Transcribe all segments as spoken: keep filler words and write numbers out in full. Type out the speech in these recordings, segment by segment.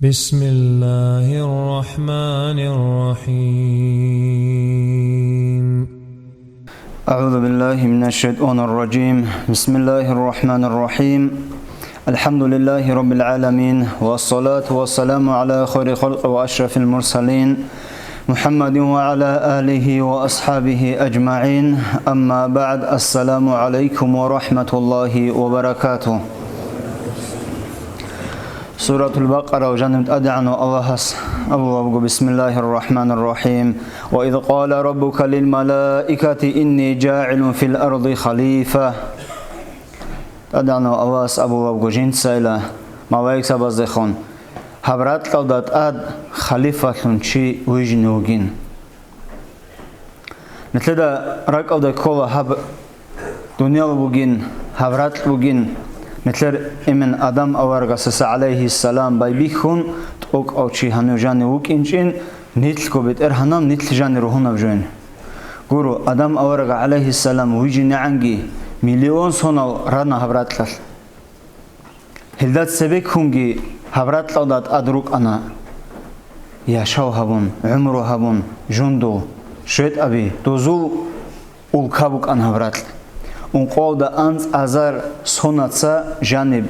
بسم الله الرحمن الرحيم. أعوذ بالله من الشيطان الرجيم. بسم الله الرحمن الرحيم. الحمد لله رب العالمين، والصلاة والسلام على خير خلق وأشرف المرسلين، محمد وعلى آله وأصحابه أجمعين. أما بعد، السلام عليكم ورحمة الله وبركاته. Суратул Бакъара жаниб ТӀадегӀанав Аллагьас абулеб буго: بسم الله الرحمن الرحيم. وإذ قال ربك للملائكة إني جاعل في الأرض خليفة. ТӀадегӀанав Аллагьас абулеб буго жинцайила малаикзабаздехун: «Гьаб ракьалда тӀад халифалъун чи вижине вугин». Нилъеда ракӀалда ккола гьаб дуниял бугин, гьаб ракь бугин. Нилъер эмен Адам аварагасаса, гӀалайгьиссалам, байбихьун, тӀокӀав чи гьанив жанив вукӀинчӀин, нилъго БетӀергьанав нилъ жанир ругьунаб жоин. Гуро, Адам аварага, гӀалайгьиссалам, вижинегӀанги миллион сонал рана гьаб ракьалъ. Гьелда цебеккунги гьаб ракьалда тӀад рукӀана яшав гьабун, гӀумру гьабун, жундул, щветӀаби, дозул улка букӀан гьаб ракь. Ункъоялда анцӀазар сонаца жаниб,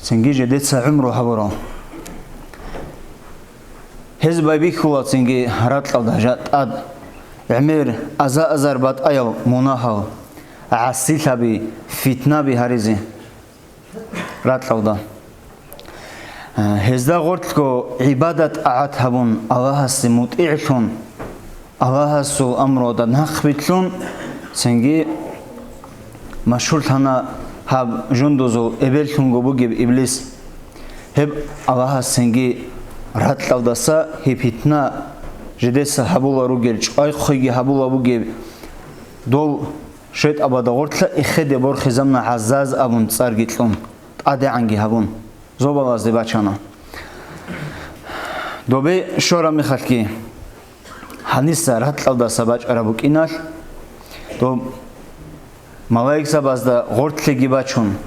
цинги жидеца гӀумру гьабурал. Гьез байбихьула цинги ракьалда жа-, тӀад гӀемер аза-азар батӀаял мунагьал, гӀасилъаби, фитнаби гьаризе. Ракьалда. Гьезда гъорлъго гӀибадат-тӀагӀат гьабун, Аллагьасе мутӀигӀлъун, Аллагьасул амруялда нахъбилълъун, цинги машгьурлъана гьаб жундузул эбеллъунго бугеб Иблис. Гьеб Аллагьас цинги ракьалдаса гьеб питна жидеса гьабула ругел, чӀвай-хъвейги гьабула бугеб, дол щветӀабада гъорлъа эхеде борхизаб на гӀаззаз абун цӀарги кьун, тӀадегӀанги гьабун, зобалазде бачана. Добе щвараб мехалъги, гьаниса ракьалдаса бачӀараб букӀиналъ, доб малаикзабазда гъорлъиги бачун,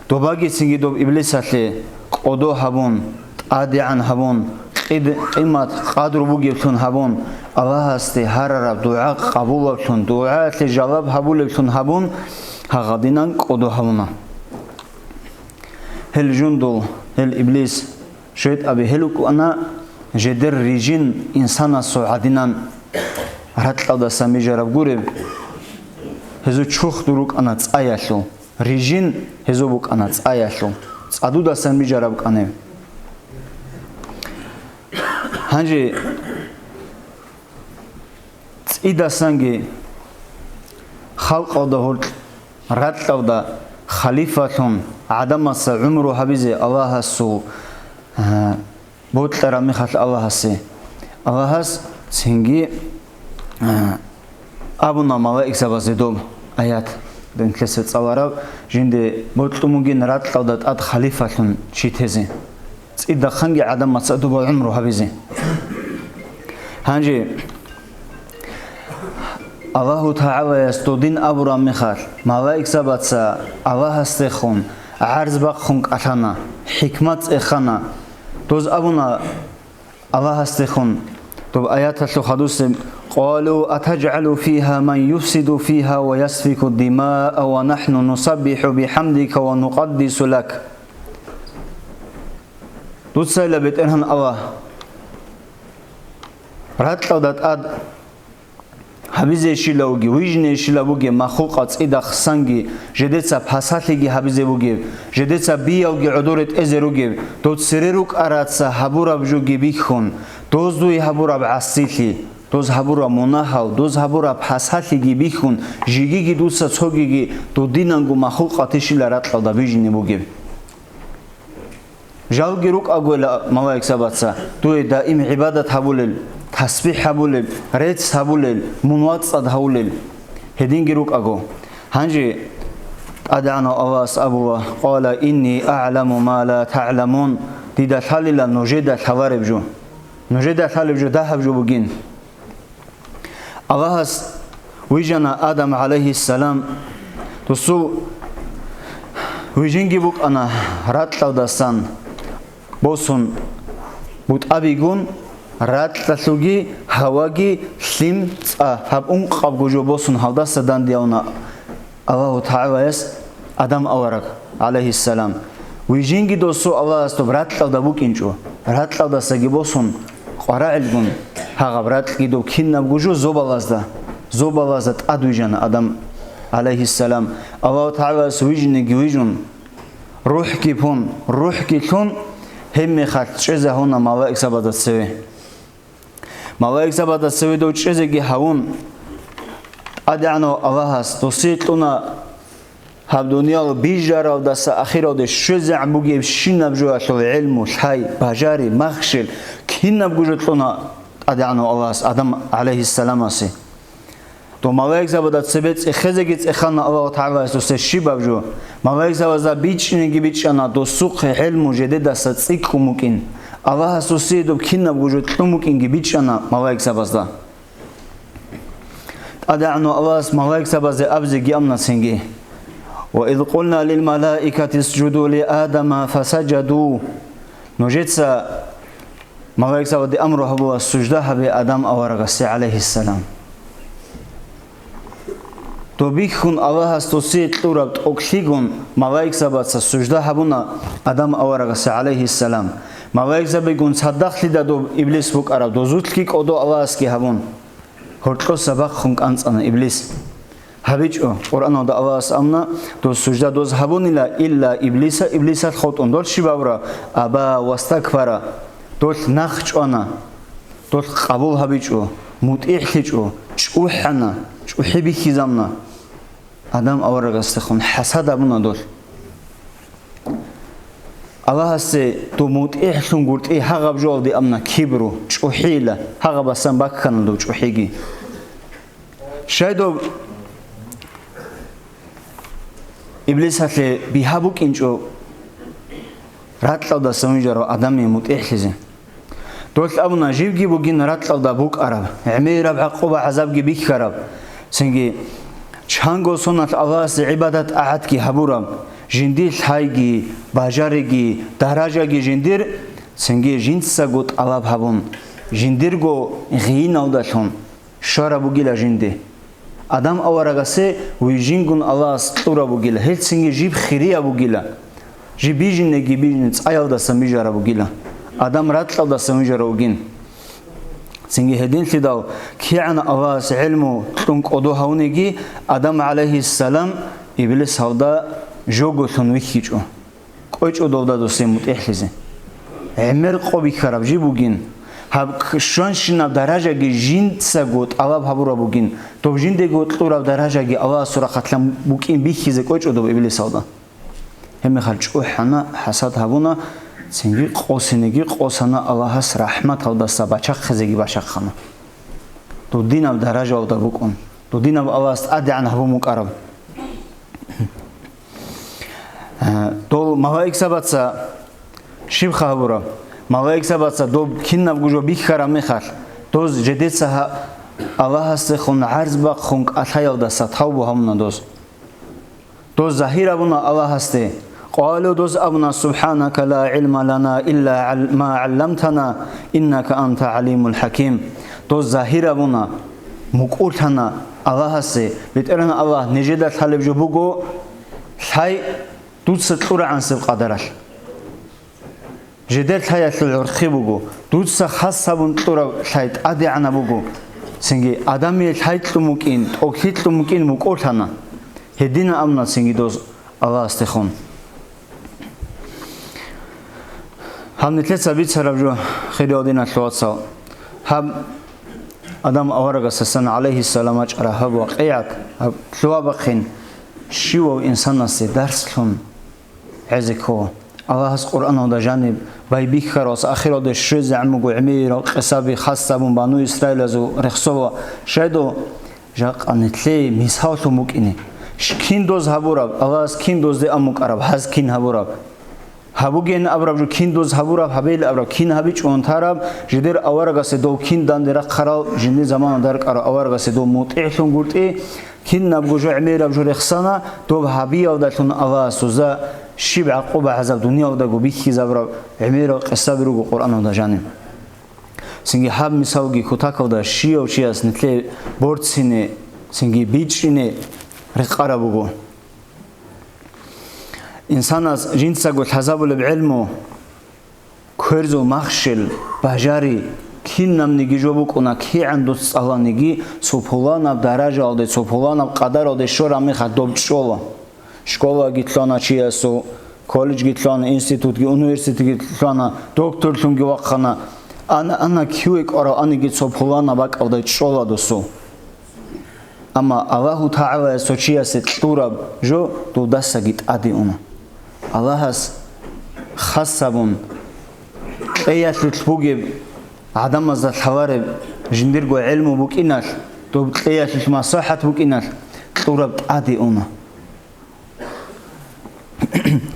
добагицинги доб Иблисалъе кӀодо гьабун, тӀадегӀан гьабун, къид-, къимат-къадру бугеблъун гьабун, Аллагьасде гьарараб дугӀа къабулаблъун, дугӀаялъе жаваб гьабулеблъун гьабун, гьагъадинан кӀодо гьабуна. Гьел жундул, гьел Иблис, щветӀаби гьел рукӀана жидер рижин инсанасул гӀадинан ракьалдасан бижараб гуреб. Гьезул чурхдул рукӀана цӀаялъул, рижин гьезул букӀана цӀаялъул, цӀадудасан бижараб букӀанеб. Гьанже цӀидасанги халкъалда гьоркь ракьалда халифалъун гӀадамаса гӀумру гьабизе Аллагьасул, а, бокьараб мехалъ Аллагьасе, Аллагьас цинги, а, абуна малаикзабазе доб аят, динлъиса цӀалараб, жинде бокьун бугин ракьалда тӀад халифалъун чи тезе. ЦӀидахъанги гӀадамаца доба гӀумру гьабизе. Гьанже Аллагьу ТагӀалаяс додин абураб мехалъ, малаикзабаца Аллагьасдехун гӀарз бахъун кӀалъана, хӀикмат цӀехана. Доз абуна Аллагьасдехун, доб аяталъул хадусеб: «قالوا أتجعل فيها من يفسد فيها ويسفك الدماء ونحن نسبح بحمدك ونقدس لك». Дуцайила, БетӀергьан Аллагь, ракьалда тӀад гьабизейщила вугев, вижнейщила бугеб махлукъат цӀидахъсанги жедеца пасалъиги гьабизе бугеб, жедеца биялги гӀодоре тӀезе ругеб, дов цере рукӀараца гьабураб жуги бихьун, доз дуе гьабураб гӀасилъи, доз гьабураб мунагьал, доз гьабураб пасалъиги бихьун, жигиги дуца цогиги додинанго махлукъатищила ракьалда бижине бугеб. Жалги рукӀагойила малаикзабаца дуе даим гӀибадат гьабулел, тасбихӀ гьабулел, рецц гьабулел, мун вацӀцӀад гьавулел. Гьединги рукӀаго. Гьанже ТӀадегӀанав Аллагьас абула: «قال إني أعلم ما لا تعلمون», дида лъалила нужеда лъалареб жо. Нужеда лъалеб жо дагьаб жо бугин. Аллагьас вижана Адам гӀалайгьиссалам, досул вижинги букӀана ракьалдасан босун, БутӀабигун, ракьалъуги, гьаваги, лъим, цӀа, гьаб ункъабго жо босун гьалдаса дандеяна Аллагьу ТагӀалаяс Адам авараг, гӀалайгьиссалам. Вижинги досу Аллагьас доб ракьалда букӀинчӀо, ракьалдасаги босун, къварагӀилгун, гьагъаб ракьги доб кинабго жо зобалазда, зобалазда тӀадвижана Адам, гӀалайгьиссалам. Аллагьу ТагӀалаяс вижинеги вижун, рухӀги пун, рухӀги лъун, гьебмехалъ чӀезе гьавуна малаикзабазда цеве. Малаикзабазда цеве дов чӀезеги гьавун, ТӀадегӀанав Аллагьас досие кьуна гьаб дуниял бижаралдаса ахиралде щвезегӀан бугебщинаб жоялъул гӀелму, лъай, бажари, махщел, кинабго жо кьуна ТӀадегӀанав Аллагьас Адам гӀалайгьиссаламасе. Дов малаикзабазда цебе цӀехезеги цӀехана Аллагьу ТагӀалаяс досде щибаб жо. Малаикзабазда бичӀчӀинеги бичӀчӀана досухъе гӀелму жедедаса цӀикӀкӀун букӀин. Аллагьас досие доб кинабго жо кьун букӀинги бичӀчӀана малаикзабазда. ТӀадегӀанав Аллагьас малаикзабазде абизеги амна цинги: «Ва из къулна лил малаикати исжуду ли Адама фасаджаду». Нужеца малаикзабазде амру гьабула сужда гьабе Адам аварагасе, гӀалайгьиссалам. Доб бихьун Аллагьас досие кьураб тӀокӀлъигун малаикзабаца сужда гьабуна Адам аварагасе, гӀалайгьиссалам. Малаикзабигун цадахълъида доб Иблис букӀараб, дозулъги кӀодо Аллагьасги гьабун. Гьоркьоса бахъун кӀанцӀана Иблис. ГьабичӀо, Къуръаналда Аллагьас амна, дос сужда доз гьабунила, илла Иблиса, Иблисалъ хутӀун. Дол щиб абура? Аба вастакбара. Дол нахъ чӀвана. Дол къабул гьабичӀо, мутӀигӀлъичӀо, чӀухӀана, чӀухӀи бихьизамна. Адам аварагасдехун хӀасад гьабуна дол. Аллагьасе доб мутӀигӀлъун гуртӀи гьагъаб жоялде амна кибру, чӀухӀила, гьагъабасан баккана доб чӀухӀиги. Щай доб Иблисалъе бигьа букӀинчӀо ракьалдаса вижарав Адамие мутӀигӀлъизе? Дол абуна, живги бугин ракьалда букӀараб, гӀемераб гӀакъуба-гӀазабги бихьараб, цинги чанго соналъ Аллагьасе гӀибадат-тӀагӀатги гьабураб, жиндир лъайги, бажариги, даражаги жиндир, цинги жинцаго тӀалаб гьабун, жиндирго гъииналдалъун щвараб бугила жинди. Адам аварагасе вижингун Аллагьас кьураб бугила, гьелцинги жиб хирияб бугила. Жиб бижинеги бижине цӀаялдасан бижараб бугила. Адам ракьалдасан вижарав вугин. Цинги гьединлъидал кигӀан Аллагьас гӀелму кьун кӀодо гьавуниги, Адам гӀалайгьиссалам Иблисалда жого лъун вихьичӀо. КӀвечӀо довда досие мутӀигӀлъизе. ГӀемер къо бихьараб жи бугин. Гьаб к-, щванщинаб даражаги жинцаго тӀалаб гьабураб бугин. Доб жиндего кьураб даражаги Аллагьасул рахъалъан букӀин бихьизе кӀвечӀо доб Иблисалда. Гьебмехалъ чӀухӀана, хӀасад гьабуна, цинги къосинеги къосана, Аллагьас рахӀматалдаса бачахъизеги бачахъана. Додинаб даражалда букӀун, додинаб Аллагьас тӀадегӀан гьабун букӀараб. Э, дол малаикзабаца щибха гьабураб? Малаикзабаца доб кинабго жо бихьараб мехалъ, доз жедеца гьа-, Аллагьасдехун гӀарз бахъун кӀалъаялдаса тавбу гьабуна доз. Доз загьир абуна Аллагьасде. Къалу, доз абуна: «Субханака ла гӀилма лана илла гӀал-, ма гӀалламтана, иннака анта гӀалимул хӀаким». Доз загьир абуна, мукӀурлъана Аллагьасе: «БетӀергьан Аллагь, нижеда лъалеб жо буго лъай дуца кьурагӀансеб къадаралъ». Жидер лъаялъул гӀурхъи буго, дуца хас гьабун кьураб лъай тӀадегӀанаб буго. Цинги Адамие лъай кьун букӀин, тӀокӀлъи кьун букӀин мукӀурлъана. Гьедина амна цинги доз Аллагьасдехун. Гьаб нилъеца бицараб жо, хириял диналъул вацал. Гьаб Адам аварагасасан, гӀалайгьиссалам, вачӀараб гьаб вакъигӀат, гьаб лъугьа-бахъин щивав инсанасе дарслъун гӀезе ккола. Аллагьас Къуръаналда жаниб байбихьаралас ахиралде щвезегӀан буго гӀемерал къисаби хас гьабун бану Исраилазул рехсола. Щайдо жакъа нилъее мисаллъун букӀине. Щ-, кин доз гьабураб, Аллагьас кин дозде ан букӀараб, гьаз кин гьабураб. Гьабугеян абураб жо кин доз гьабураб, гьабейил абураб кин гьабичӀого тараб, жидер аварагасе дов кин данде рахъарал, жиндир замана даркӀарав аварагасе дов мутӀигӀлъун гуртӀи, кинабго жо гӀемераб жо рехсана, доб гьабиялдалъун Аллагьас дозда Щиб гӀакъуба-гӀазаб дуниялдаго бихьизабураб гӀемерал къисаби руго Къуръаналда жаниб. Цинги гьаб мисалги кутакалда щияв чияс нилъее борцине, цинги бичӀчӀине рекъараб буго. Инсанас жинцаго лъазабулеб гӀелму, кверзул махщел, бажари, кинабниги жо букӀуна, кигӀан дуц цӀаланиги, цо пуланаб даражаялде, цо пуланаб къадаралде щвараб мехалъ доб чӀола. Школаги лъуна чиясул, колледжги лъуна, институтги, университетги лъуна, докторлъунги вахъана, ана-ана киве кӀварав аниги цо пуланаб бакӀалда чӀола досул. Амма Аллагьу ТагӀалаяс цо чиясе кьураб жо дудасаги тӀаде уна. Аллагьас хас гьабун, кьеялъулъ бугеб, гӀадамазда лъалареб жиндирго гӀелму букӀиналъ, доб кьеялъулъ маслахӀат букӀиналъ кьураб тӀаде уна.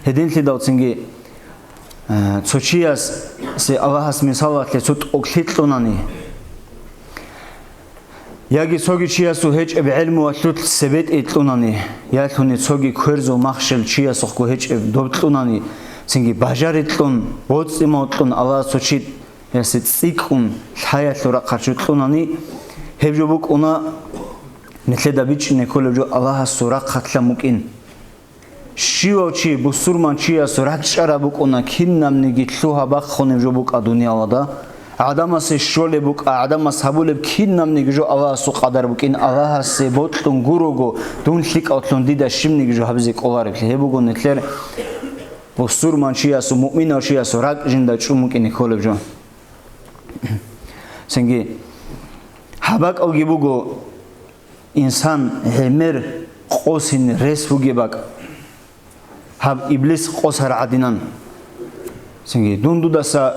Гьединлъидал цинги, э, цо чиясе Аллагьас мисалалъе цо тӀокӀлъи кьунани, яги цоги чиясул гьечӀеб гӀелмуялъулъ цебетӀи кьунани, ялъуни цоги кверзул махщел чиясухъго гьечӀеб доб кьунани, цинги бажари кьун, боцӀи-мал кьун Аллагьас цо чи ясе цӀикӀкӀун лъаялъул рахъалъ жо кьунани, гьеб жо букӀуна нилъеда бичӀчӀине кколеб жо Аллагьасул рахъалъан букӀин. Щивав чи, бусурман чияс ракӀчӀараб букӀуна, кинабниги лъугьа-бахъунеб жо букӀа дуниялада, гӀадамасе щолеб букӀа, гӀадамас гьабулеб кинабниги жо Аллагьасул къадар букӀин, Аллагьасе бокьун гурого, дун лъикӀавлъун дида щибниги жо гьабизе кӀолареблъи. Гьеб буго нилъер бусурман чиясул, муъминав чиясул ракӀ жинда чӀун букӀине кколеб жо. Цинги гьаб бакӀалги буго инсан гӀемер къосин рес бугеб бакӀ, гьаб иблис къосар гӀадинан. Цинги дун дудаса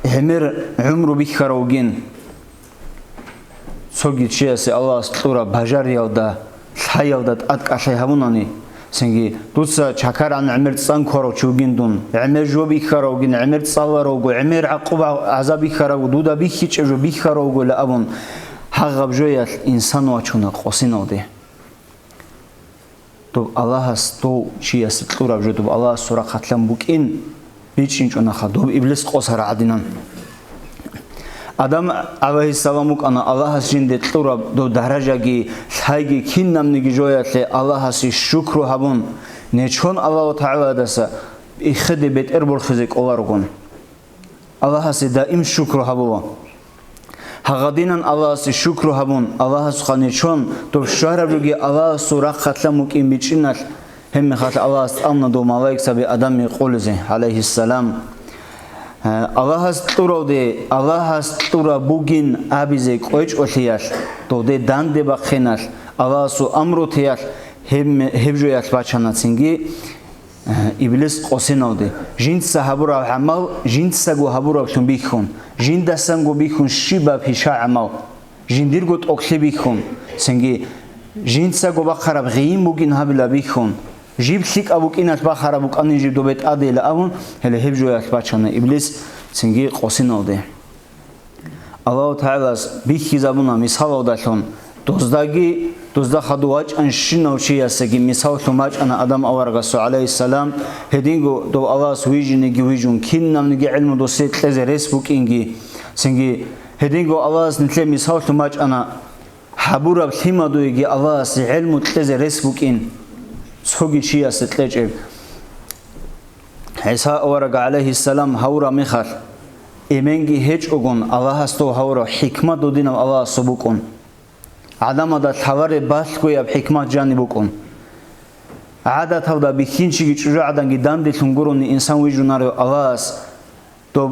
гӀемер гӀумру бихьарав вугин. Цоги чиясе Аллагьас кьураб бажариялда, лъаялда тӀадкӀалъи гьабунани, цинги дуца чакаргӀан гӀемер цӀан ккарав чи вугин дун, гӀемер жо бихьарав вугин, гӀемер цӀаларавго, гӀемер гӀакъуба-гӀазаб бихьаравго, дуда бихьичӀеб жо бихьаравгойила абун, гьагъаб жоялъ инсан вачуна къосиналде. Доб Аллагьас дов чиясе кьураб жо, доб Аллагьасул рахъалъан букӀин, бичӀчӀинчӀонаха, доб иблис къосар гӀадинан. Адам, гӀалайгьиссалам, вукӀана Аллагьас жинде кьураб доб даражаги, лъайги, кинабниги жоялъе Аллагьасе шукру гьабун, нечон Аллагьу ТагӀаладаса эхеде бетӀер борхизе кӀоларогун. Аллагьасе даим шукру гьабула. Гьагъадинан Аллагьасе шукру гьабун, Аллагьасухъа нечон, доб щвараб жоги Аллагьасул рахъалъан букӀин бичӀчӀиналъ, гьебмехалъ Аллагьас цӀалуна дов малаикзаби Адамие къулизе, гӀалайгьиссалам. Гьа, Аллагьас кьуралде, Аллагьас кьураб бугин абизе кӀвечӀолъиялъ, довде данде бахъиналъ, Аллагьасул амру теялъ, гьеб, гьеб жоялъ бачана цинги, Э, иблис къосиналде, жинца гьабураб гӀамал жинцаго гьабураблъун бихьун, жиндасанго бихьун щибаб пиша гӀамал, жиндирго тӀокӀлъи бихьун, цинги жинцаго бахъараб гъийин бугин гьабила бихьун, жиб лъикӀаб букӀиналъ бахъараб букӀанин жиб добе тӀадейила абун, гьеле гьеб жоялъ бачана иблис цинги къосиналде. Аллагьу ТагӀалас бихьизабуна мисалалдалъун, доздаги, дозда хадув вачӀанщинав чиясеги мисаллъун бачӀана Адам аварагасул, гӀалайгьиссалам, гьединго дов Аллагьас вижиниги вижун, кинабниги гӀилму досие кьезе рес букӀинги, цинги гьединго Аллагьас нилъее мисаллъун бачӀана, гьабураб лъимадуеги Аллагьасе гӀилму кьезе рес букӀин, цоги чиясе кьечӀеб. ГӀиса авараг, гӀалайгьиссалам, гьавураб мехалъ, эменги гьечӀогун Аллагьас дов гьавурав хӀикмат додинав Аллагьасул букӀун. ГӀадамазда лъалареб балъгояб хӀикмат жаниб букӀун. ГӀадаталда бихьинчиги чӀужугӀаданги данделъун гурони инсан вижунарев Аллагьас, доб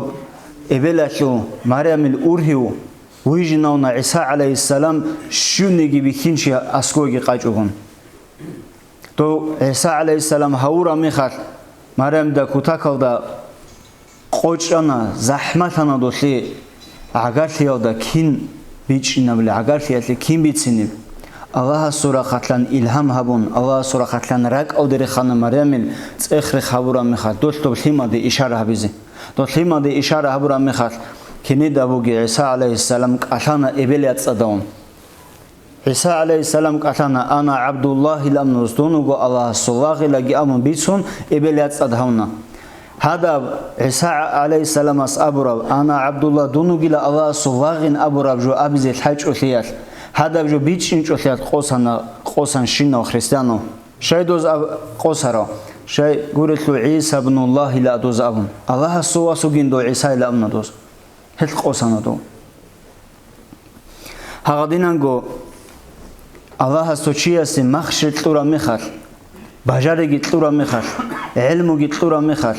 эбелалъул Марямил ургьив вижинавуна ГӀиса, гӀалайгьиссалам, щивниги бихьинчи аскӀовеги къачӀогун. Дов ГӀиса, гӀалайгьиссалам, гьавураб мехалъ, Марямида кутакалда къочӀана, захӀмалъана долъи гӀагарлъиялда кин бичӀчӀинабли, гӀагарлъиялъе кин бицинеб? Аллагьасул рахъалъан илгьам гьабун, Аллагьасул рахъалъан ракӀалде рехана Марямил цӀех-рех гьабураб мехалъ, долъ доб лъимаде ишара гьабизе. Доб лъимаде ишара гьабураб мехалъ, кинида буги ГӀиса, гӀалайгьиссалам, кӀалъана эбел-яцӀцӀадавун. ГӀиса гӀалайгьиссалам кӀалъана: «Ана ГӀабдуллагьил», амнус, «Дун вуго Аллагьасул лагъилаги», амун бицун, эбел яцӀцӀад гьавна. Гьадаб ГӀиса гӀалайгьиссаламас абураб: «Ана ГӀабдуллагь, дун вугила Аллагьасул лагъин», абураб жо абизе лъачӀолъиялъ, гьадаб жо бичӀчӀинчӀолъиялъ къосана, къосан щинав христианав. Щай доз аб-, къосарав? Щай гурелъул ГӀиса бнуллагьила доз абун. Аллагьасул вас вугин дов ГӀисайила амна доз. Гьелъ къосана дов. Гьагъадинанго Аллагьас цо чиясе махщел кьураб мехалъ, бажариги кьураб мехалъ, гӀелмуги кьураб мехалъ,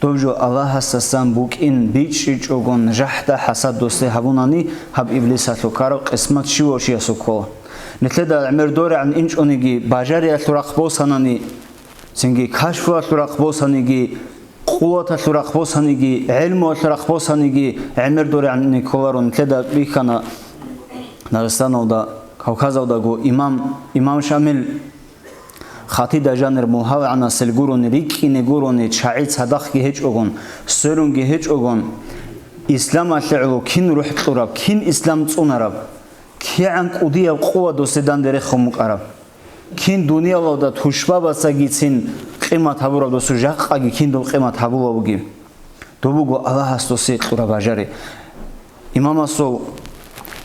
доб жо Аллагьасдасан букӀин бичӀчӀичӀогон жахӀда-хӀасад досде гьабунани, гьаб иблисалъул ккараб къисмат щивав чиясул ккола. Нилъеда гӀемер дорегӀан инчӀониги, бажариялъул рахъ босанани, цинги кашфуялъул рахъ босаниги, къуваталъул рахъ босаниги, гӀелмуялъул рахъ босаниги гӀемер дорегӀан кколаро. Нилъеда бихьана Дагъистаналда, Кавказалдаго имам, имам Шамил хатида жанир мугьалгӀанасел гурони, рикӀкӀине гурони, чагӀи цадахъги гьечӀогон, сверунги гьечӀогон, исламалъе гӀоло кин рухӀ кьураб, кин ислам цӀунараб, кигӀан кӀудияб къуват досде данде рехун букӀараб. Кин дуниялалда тушбабацагицин къимат гьабураб досу жакъаги кин доб къимат гьабула бугеб? Доб буго Аллагьас досие кьураб бажари. Имамасул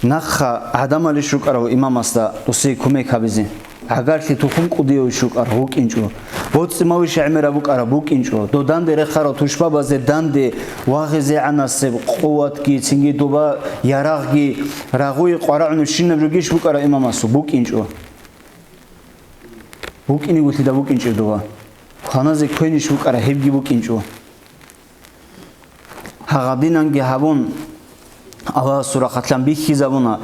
нахъа гӀадамалищ рукӀарав имамасда досие кумек гьабизе? ГӀагарлъи тухум кӀудияв иш рукӀарав вукӀинчӀо. БоцӀи-мавищ гӀемераб букӀараб букӀинчӀо. Дов данде рехарал тушбабазе данде вагъизегӀанасеб къуватги, цинги доба ярагъги, рагъуе къварагӀунебщинаб жогищ букӀарав имамасул? БукӀинчӀо. БукӀинигулъидал букӀинчӀеб дова. Кваназе квенищ букӀара, гьебги букӀинчӀо. Гьагъадинанги гьабун, Аллагьасул рахъалъан бихьизабуна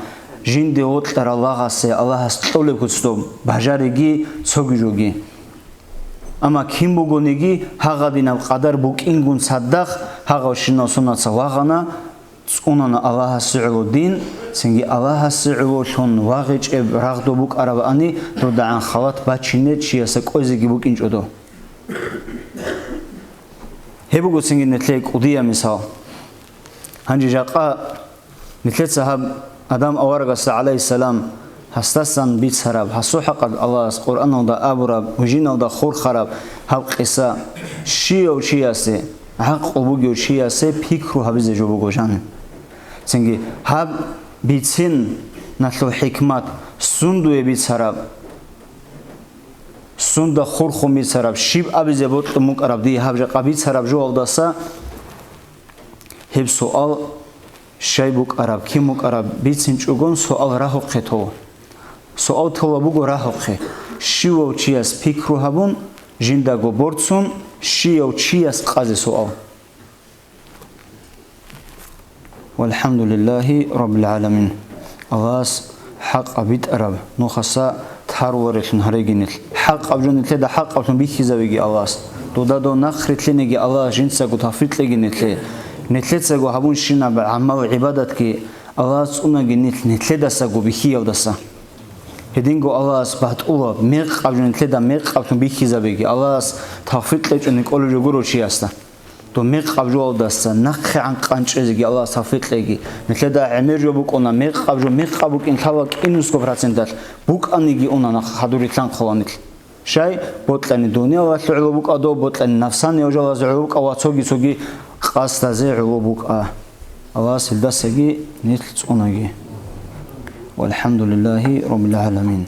жинде вокьарал лагъасе Аллагьас кьолеб куцдоб бажариги цоги жоги. Амма кин бугониги, гьагъадинаб къадар букӀингун цадахъ гьагъавщинал сонаца вагъана, цӀунана Аллагьасе гӀоло дин, цинги Аллагьасе гӀололъун вагъичӀеб рагъдо букӀарабани, додагӀан халат бачине чияса кӀвезеги букӀинчӀо дов. Гьеб буго цинги нилъее кӀудияб мисал. Гьанже жакъа нилъеца гьаб Адам аварагасда, гӀалайгьиссалам, гьасдасан бицараб, гьасул хӀакъалъ Аллагьас Къуръаналда абураб, гьужиналда хурхараб гьаб къиса, щияв чиясе, гӀакълу бугев чиясе пикру гьабизе жо буго жаниб. Цинги гьаб бициналъул хӀикмат, сундуе бицараб, сунда хурхун бицараб, щиб абизе бокьун букӀараб дие гьаб жакъа бицараб жоялдаса, гьеб суал щай букӀараб, кин букӀараб бицинчӀогон суал рагьухъе тола. Суал тола буго рагьухъе, щивав чияс пикру гьабун, жиндаго борцун, щияв чияс къазе суал. ВалхӀамдулиллагьи раббил гӀаламин. Аллагьас хӀакъаб битӀараб нухаса тарварелъун гьарегинилъ. ХӀакъаб жо нилъеда хӀакъаблъун бихьизавеги Аллагьас. Дуда дов нахърилълъинеги Аллагьас жинцаго тавфикъ кьеги нилъе. Нилъецаго гьабунщинаб гӀамал-гӀибадатги Аллагьас цӀунаги нилъ нилъедасаго бихьиялдаса. Гьединго Аллагьас батӀулаб, мекъаб жо нилъеда мекъаблъун бихьизабеги, Аллагьас тавфикъ кьечӀони кӀолеб жо гуро чиясда. Дов мекъаб жоялдаса нахъегӀан къанчӀезеги Аллагьас тавфикъ кьеги. Нилъеда гӀемер жо букӀуна, мекъаб жо мекъаб букӀин лъала кӀинусго проценталъ, букӀаниги уна нахъ хадур рилълъанхъула нилъ. Щай, бокьани дуниялалъе гӀоло букӀа дов, бокьани нафсани гьужалазе гӀоло букӀа ва цоги-цоги къасдазе гӀоло букӀа. Аллагьас гьелдасаги нилъ цӀунаги. ВалхӀамдулиллагьи раббил гӀаламин.